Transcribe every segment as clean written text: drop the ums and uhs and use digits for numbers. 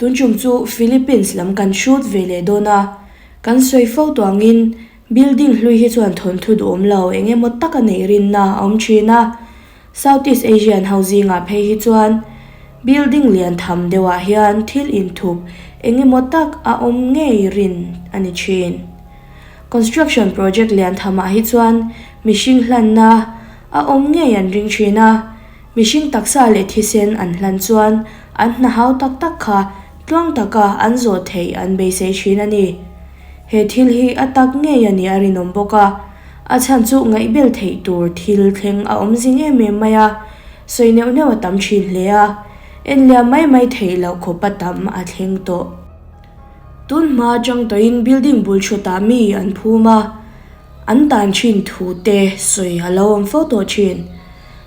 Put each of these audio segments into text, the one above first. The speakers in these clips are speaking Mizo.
Tun tum chu Philippines lam kan hrut ve leh dawn a, kan sawi fo tuangin building hlui hi chuan thawnthu duhawm lo eng emaw taka neih rinna a awm thin a. Southeast Asian ho zingah phei hi chuan building lian tham deuhah hian thil inthup eng emaw tak a awm ngei rin a ni thin. Construction project lian thamah hi chuan mihring hlanna a awm ngei an ring thin a, mihring taksa leh thisen an hlan chuan an hna hau tak tak kha tluang taka an zawh theih an beisei thin a ni. He thil hi a tak ngei a nih a rinawm bawk a, a chhan chu ngaihbel theih tur thil thleng a awm zing em em mai a, sawi neuh neuh a tam thin hle a, enliam mai mai theih loh khawpa tam a thleng tawh. Tun hma atang tawhin building bul thutah mi an phum a, an tan thin thu te sawi a lo awm fo tawh thin.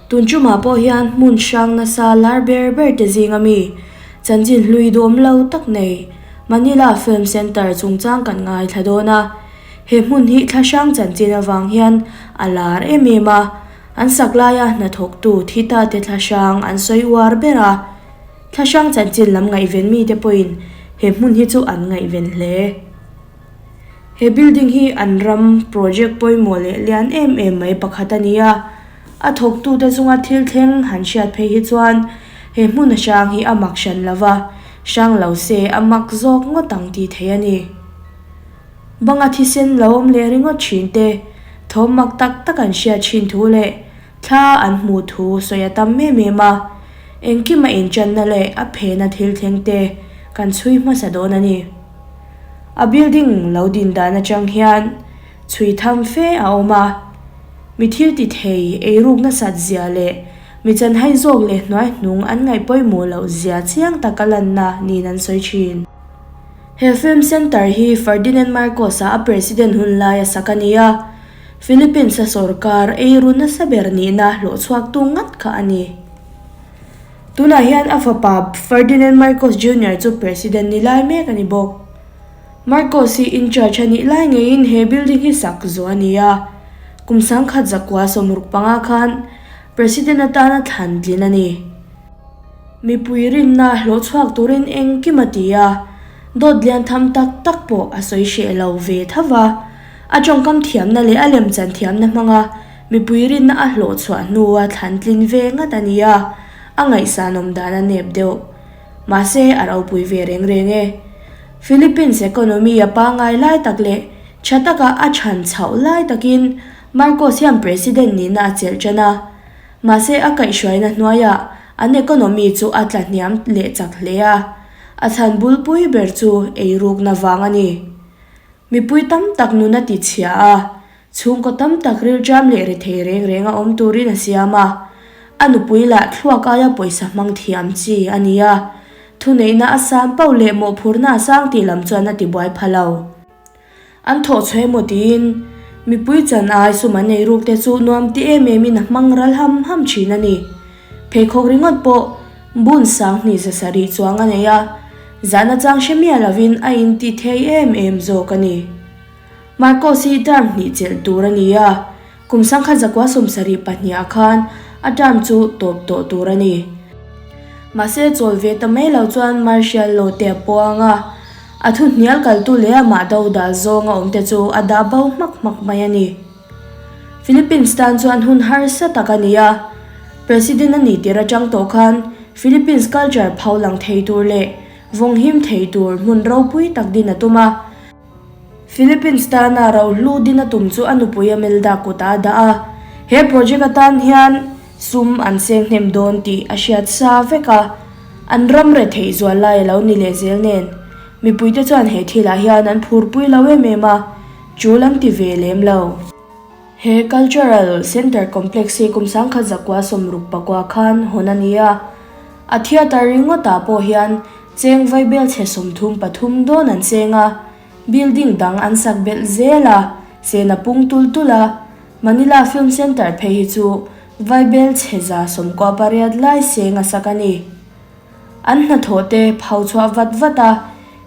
Tun tumah pawh hian hmun hrang nasa lar ber ber te zinga mi chanchin hlui duam lo tak nei Manila Film Centre chungchang kan ngaithla dawn a. He hmun hi thla hrang chanchin avang hian a lar em em a, an sak laia hnathawktu thi ta te thla hrang an sawi uar ber a. Thla hrang chanchin lam ngaihven mite pawhin he hmun hi chu an ngaihven hle. He building hi an ram project pawimawh leh lian em em mai pakhat a ni a, a thawktute chunga thil thleng han hriat phei hi chuan he hmun a hrang hi a mak hran lo va, hrang lo se a mak zawk ngawt ang tih theih a ni. Banga thisen lo awm leh ringawt thin te, thawm mak tak tak an hriat thin thu leh thla an hmuh thu sawi a tam em em a, engkim a inchanna leh a phena thil thleng te kan chhui hmasa dawn a ni. A building lo din dan atang hian chhui tham fe a awm a, mi thil ti thei eiruk nasat zia leh mi chanhai zawk leh hnuai hnung an ngaih pawimawh loh zia chiang tak a lanna niin an sawi thin. He film centre hi Ferdinand Marcos-a a president hun laia sak a ni a, Philippines-a sorkar eiru nasa ber nihna hlawhchhuaktu ngat kha a ni. Tunah hian a fapa Ferdinand Marcos Junior chu President ni lai mek a ni bawk. Marcos hi in charge a nih lai ngeiin he building hi sak zawh a ni a, kum sangkhat zakua 65 khan President atana thlan tlin a ni. Mipui rinna hlawh chhuak turin engkim a ti a, dawt lian tham tak tak pawh a sawi hreh lo ve tho va, a tawngkam thiamna leh a lemchan thiamna hmanga Mipui rinna a hlawh chhuah hnua thlan tlin ve ngat a ni a, a ngaihsanawm dan a nep deuh. Mahse, a ropui ve reng reng e. Philippines economy a pangngai lai tak leh tha taka a chhan chhoh lai takin Marcos hian president nihna a chelh tan a. Mahse, a kaihhruaina hnuaiah an economy chu a tla hniam leh chak hle a, a chhan bulpui ber chu eirukna vang a ni. Mipui tam tak nun a ti chhia a, Chhungkaw tam tak rilṭam leh rethei reng reng a awm turin a siam a, a nupui lah thluak aia pawisa hmang thiam chi a ni a, thuneihna a sang pauh leh mawhphurhna a sang tih lam chuan a tibuai pha lo. An thawh chhuah emaw tiin mipui chan ai sum an ei ruk te chu nuam ti em emin a hmang ral ham ham thin a ni. Pheikhawk ringawt pawh bun 2000 zasarih chuang a nei a, zahna chang hre miah lovin a inti thei em em zawk a ni. Marcos hi term hnih chelh tur a ni a, kum 1972 ah khan a term chu tawp tawh tur a ni. Mahse chawl ve ta mai lo chuan Martial law te a puang a, a thu hnial kaltu leh amah do dal zawng a awm te chu a dah bo hmak hmak mai a ni. Philippines tan chuan hun harsa tak a ni a, President a nih tir atang tawh khan Philippines culture pho lang thei tur leh vawng him thei tur hmun ropui tak din a tum a. Philippines tana rohlu din a tum chu a nupui Imelda kutah a dah a, he project atan hian sum an seng hnem dawn tih a hriat sa vek a, an ram retheih zual lai a lo ni leh zel nen. Mipuite chuan he thilah hian an phurpui lo em em a, tul an ti ve lem lo. He Cultural Centre Complex hi kum 1969 khan hawn a ni a, a theatre ringawtah pawh hian Cheng vaibel chhe 33 dawn an cheng a, building dang an sak belh zel a, sen a pung tul tul a, Manila Film Centre phei hi chu vaibel chhe 98 lai seng a sak a ni. An hnathawh te phau chhuah vat vat a,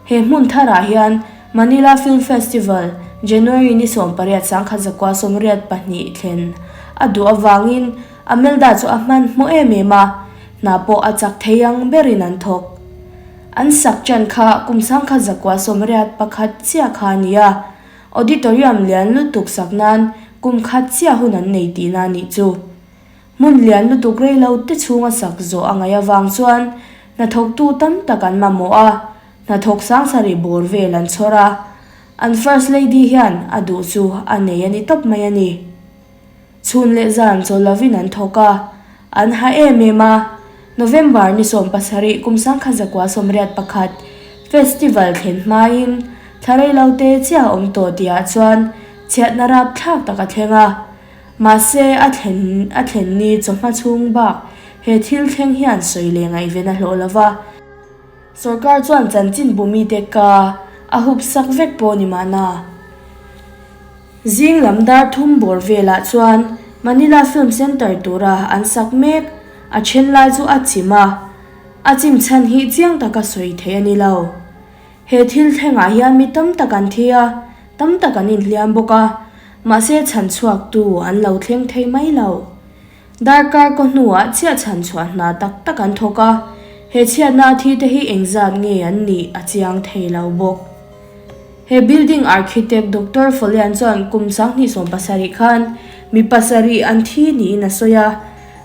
he hmun tharah hian Manila Film Festival January ni 18 1982 thlen a duh avangin Amelda chu a hmanhmawh em em a, hna pawh a chak thei ang berin an thawk. An sak ṭan kha kum 1981 chiah kha a ni a, auditorium lian lutuk sak nan kum khat chiah hun an nei tihna a nih chu. Hmun lian lutuk rei lo te chhunga sak zawh a ngaih avang chuan hnathawktu tam tak an mamawh a, hnathawk sangsarih bawr vel an chhawr a, an First Lady hian a duh chu a nei a ni tawp mai a ni. Chhun leh zan chawl lovin an thawk a, an ha em em a. November ni 17 kum 1981 festival thlen hmain thla reilote chiah a awm tawh tihah chuan chhiatna rapthlak tak a thleng a. Mahse, a thlen a thlen ni chawhma chhung bak he thil thleng hian sawi leh ngaihven a hlawh lo va. Sorkar chuan chanchin bu mite ka a hup sak vek pawh ni mahna. Zing lam dar thum bawr velah chuan Manila Film Center tura an sak mek a then lai chu a chim a, a chim chhan hi chiang taka sawi theih a ni lo. He thil thlengah hian mi tam tak an thi a, tam tak an inhliam bawk a, mahse chhan chhuaktu an lo thleng thei mai lo. Darkar kaw hnuah chiah chhan chhuah hna tak tak an thawk a, he chhiatna a thi te hi engzat nge an nih a chiang thei lo bawk. He building architect Doctor Folian chuan kum 2017 khan mi pasarih an thi niin a sawi a,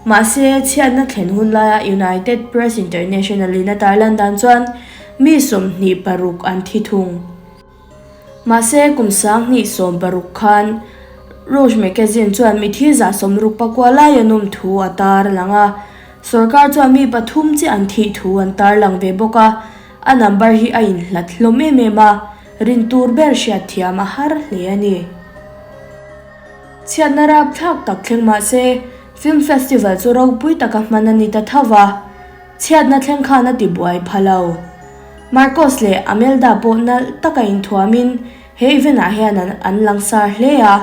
mahse chhiatna thlen hun laia United Press International in a tarlan dan chuan mi 26 an thi thung. Mahse kum 2016 khan Rouge Magazine chuan mithi 69 lai an awm thu a tarlang a, sorkar chuan mi pathum chiah an thih thu an tarlang ve bawk a. A number hi a inhlat hlawm em em a, rin tur ber hriat thiam a har hle a ni. Chhiatna rapthlak tak thleng mah se, Film Festival chu ropui taka hman a ni ta tho va, chhiatna thleng khan a ti buai pha lo. Marcos leh Amelda pawh nalh taka inthuamin he event ah hian an an langsar hle a,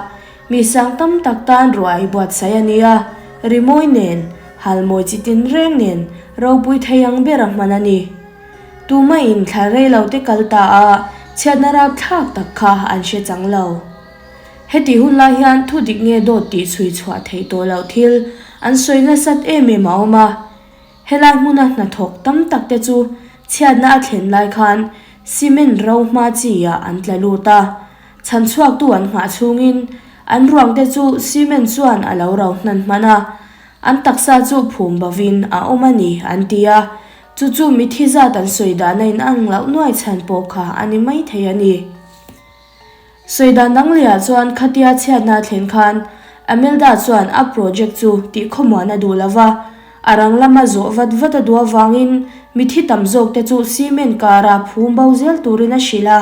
mi sang tam tak tan ruai buatsaih a ni a, rimawi nen, halmawi chi tinreng nen ropui thei ang bera hman a ni. Tumahin thla rei lo te kal ta a, chhiatna rapthlak tak kha an hre chang lo. Heti hun lai hian thu dik nge dawt tih chhui chhuah theih tawh loh thil an sawi nasat em em a awm a. Helai hmuna hnathawk tam tak te chu chhiatna a thlen lai khan cement ro hma chi ah an tla lut a, chhan chhuaktu an nghah chhungin an ruang te chu cement chuan a lo ro hnan hman a, an taksa chu phum bovin a awm a ni an ti a. Chu chu mithi zat an sawi dan a inang loh nuai chhan pawh kha a ni mai thei a ni. Sawi dan dang lehah chuan khatia chhiatna a thlen khan Amelda chuan a project chu tih khawmuan a duh lo va, a rang lama zawh vat vat a duh avangin mithi tam zawk te chu cement kara phum bo zel turin a hrilh a,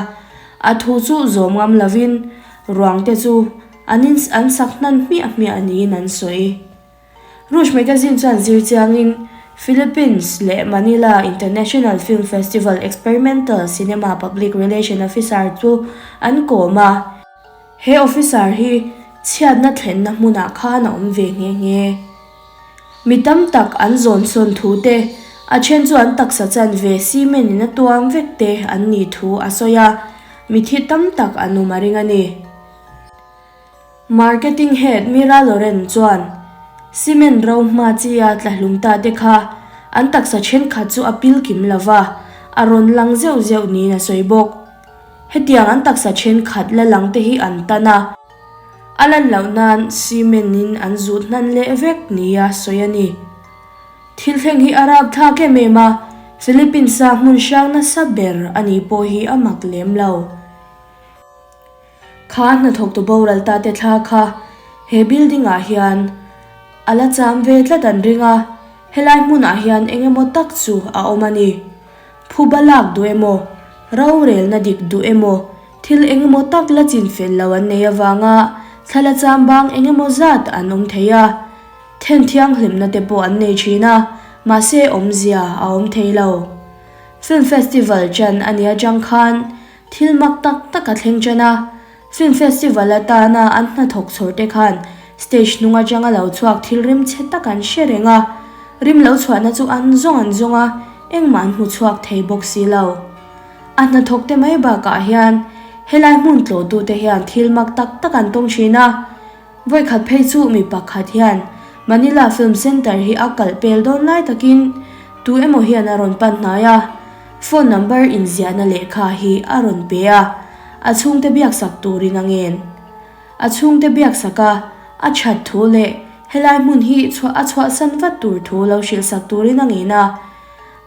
a thu chu zawm ngam lovin ruang te chu an in an sak hnan hmiah hmiah niin an sawi. Rouge Magazine chuan zir chiangin Philippines leh Manila International Film Festival Experimental Cinema Public Relation Officer chu an kawm a. He officer hi chhiatna thlenna hmunah khan a awm ve nghe nghe. Mi tam tak an zawn sawn thu te, a then chu an taksa chanve cement in a tuam vek te an nih thu a sawi a, mithi tam tak an awm a ring a ni. Marketing Head Mira Loren chuan, Cement ro hma chi-a tla hlum ta te kha an taksa thenkhat chu a pil kim lo va, a rawn lang zeuh zeuh niin a sawi bawk. Hetiang an taksa thenkhat la lang te hi an tan a, a lan loh nan cement in an zut hnan leh vek nia sawi a ni. Thil thleng hi a rapthlak em em a, Philippines-a hmun hrang nasa ber a nih pawh hi a mak lem lo. Kha hnathawktu boral ta te thla kha he building ah hian a la cham ve tlat an ring a, helai hmunah hian eng emaw tak chu a awm a ni. Phuba lak duh emaw, rorelna dik duh emaw, thil eng emaw tak la chin fel lo an nei avanga thla la cham bang eng emaw zat an awm thei a, then thianghlimna te pawh an nei thin a, mahse awmzia a awm thei lo. Film festival chan a nih atang khan Thil mak tak tak a thleng ṭan a, Film Festival atana an hnathawk chhawr te khan stage hnung aṭanga lo chhuak thil rim chhe tak an hre reng a, rim lo chhuahna chu an zawng an zawng a, engmah an hmu chhuak thei bawk si lo. A hnathawk te mai bakah hian helai hmun tlawhtute hian thil mak tak tak an tawng ṭhin a, Vawikhat phei chu mi pakhat hian Manila Film Center hi a kalh pel dawn lai takin tu emaw hian a rawn pan hnai a. Phone number inziahna lehkha hi a rawn pe a, a chhungte biaksak turin a ngen. A chhungte biaksak a, a that thu leh helai hmun hi chhuah a chhuahsan vat tur thu lo hrilhsak turin a ngen a.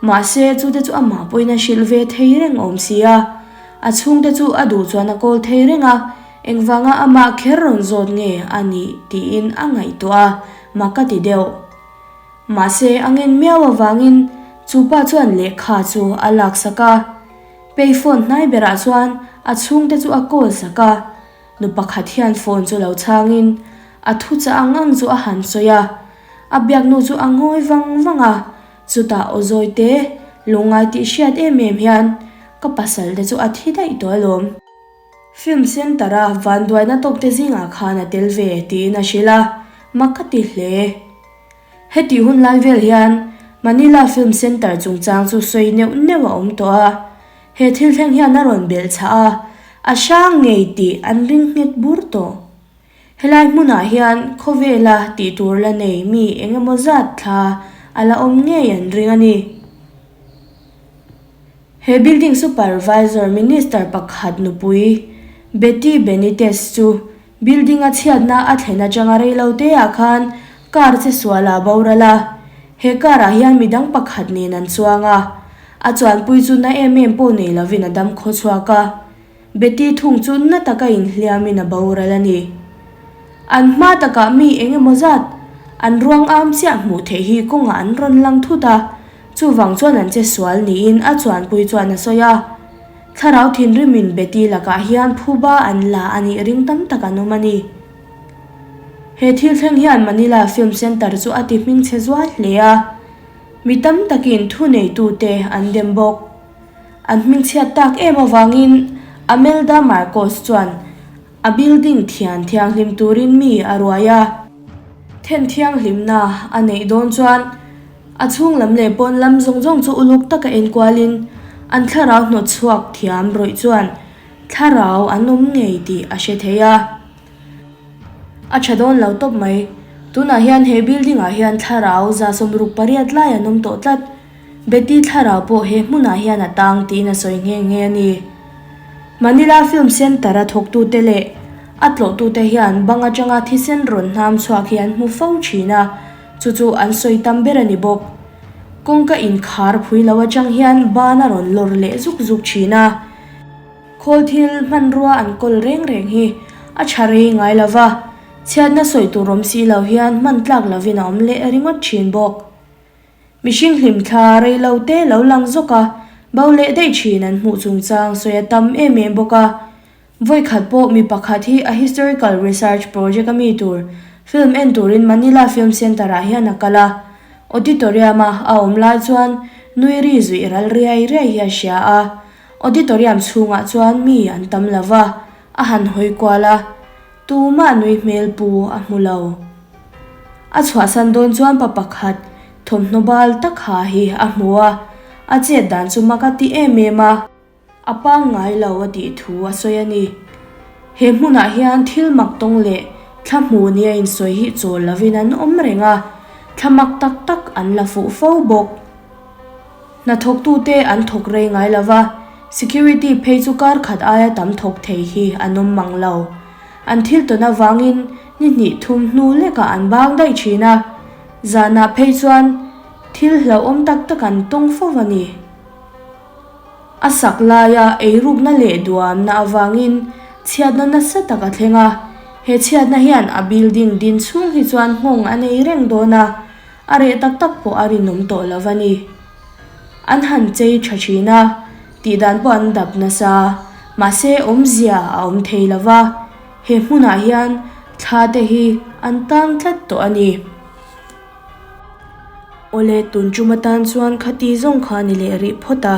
Mahse, chute chu amah pawhin a hrilh ve thei reng awm si a. A chhungte chu a duh chuan a kawl thei reng a, engvanga amah kher rawn zawt nge a nih tiin a ngaihtuah a, mak a ti deuh. Mahse, a ngen miau avangin chu pa chuan lehkha chu a laksak a. Payphone hnai berah chuan a chhungte chu a call sak a. Nu pakhat hian phone chu lo chhangin a thuchah ang ang chu a han sawi a. A biaknu chu a ngawi vang vang a. Chutah aw zawi te, lungngai tih hriat em em hian ka pasal te chu a thi daih tawh alawm. Film Centre a vanduaina tawk te zingah khan a tel ve tiin a hrilh a, mak ka ti hle. Hetih hun lai vel hian Manila Film Centre chungchang chu sawi neuh neuh a awm tawh a, he thil thleng hian a rawn belh chhah a, a hrang ngei tih an ring nghet bur tawh. Helai hmunah hian khawvela tih tur la nei mi eng emaw zat thla a la awm ngei an ring a ni. He building supervisor minister pakhat nupui Betty Benitez chu building a chhiatna a thlen atanga reilo te ah khan car che sual a boral a, he car ah hian midang pakhat nen an chuang a, a chuanpui chu na em em pawh nei lovin a dam khaw chhuak a. Betty thung chu na taka inhliamin a boral a ni. An hma takah mi eng emaw zat an ruang am chiah hmuh theih hi kawngah an rawn lang thut a, chuvang chuan an che sual niin a chuanpui chuan a sawi a. Thlarau thinrimin Betty lakah hian phuba an la a nih ring tam tak an awm a ni. He thil thleng hian Manila Film Centre chu a ti hmingchhe zual hle a, mi tam takin thuneitute an dem bawk. An hmingchhiat tak em avangin Amelda Marcos chuan a building thian thianghlim turin mi a ruai a. Then thianghlimna a neih dawn chuan a chhung lam leh pawn lam zawng zawng chu uluk taka enkualin an thlarau hnawt chhuak thiam rawih chuan thlarau an awm ngei tih a hre thei a. A tha dawn lo tawp mai. Tunah hian he building ah hian thlarau 68 lai an awm tawh tlat. Betty thlarau pawh he hmunah hian a tang tiin a sawi nghe nghe a ni. Manila Film Centre-a thawktute leh a tlawhtute hian bang atanga thisen rawn hnam chhuak hi an hmu fo thin a, chu chu an sawi tam ber a ni bawk. Kawngka inkhar phui lo atang hian ban a rawn lawr leh zuk zuk thin a. Khawl thil hmanrua an kawl reng reng hi a tha rei ngai lo va, chhiatna sawi tur awm si lo hian hman tlak lovin a awm leh ringawt thin bawk. Mihring hlimthla rei lo te lo lang zawk a, bo leh daih thin an hmuh chungchang sawi a tam em em bawk a. Vawikhat pawh mi pakhat hi a historical research project a mi tur film en turin Manila Film Centre ah hian a kal a. Auditorium a a awm lai chuan nui ri zuih ral riai riai hi a hria a. Auditorium chhungah chuan mi an tam lo va, a han hawi kual a. Tumah nui hmel pu a hmu lo. A chhuahsan dawn chuan pa pakhat thawmhnaw bal tak ha hi a hmu a, a chet dan chu mak a ti em em a. A pangngai lo a tih thu a sawi a ni. He hmunah hian thil mak tawng leh thla hmu nia insawi hi chawl lovin an awm reng a, thla mak tak tak an la fuh fo bawk. Hnathawktute an thawk rei ngai lo va, security phei chu kar khat aia tam thawk thei hi an awm mang lo. An thil tawn avangin ni hnih thum hnu lekah an bang daih thin a, zanah phei chuan thil hlauhawm tak tak an tawng fo a ni. A sak laia eirukna leh duamna avangin chhiatna nasa tak a thleng a, he chhiatna hian a building din chhung hi chuan nghawng a nei reng dawn a, A reh tak tak pawh a rinawm tawh lo a ni. An han chei tha thin a, tih dan pawh an dap nasa, mahse awmzia a awm thei lo va, he hmunah hian thla te hi an tang tlat tawh a ni. Awle, tun tum atan chuan khati zawng kha a ni leh rih phawt a,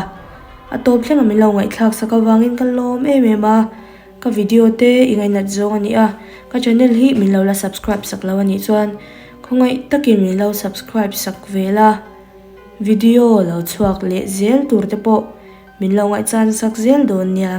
a tawp thleng a min lo ngaihthlak sak avangin ka lawm em em a. Ka video te i ngainat zawng a ni a, ka channel hi min lo la subscribe sak lo a nih chuan khawngaih takin min lo subscribe sak ve la, video lo chhuak leh zel tur te pawh min lo ngaihchan sak zel dawn nia.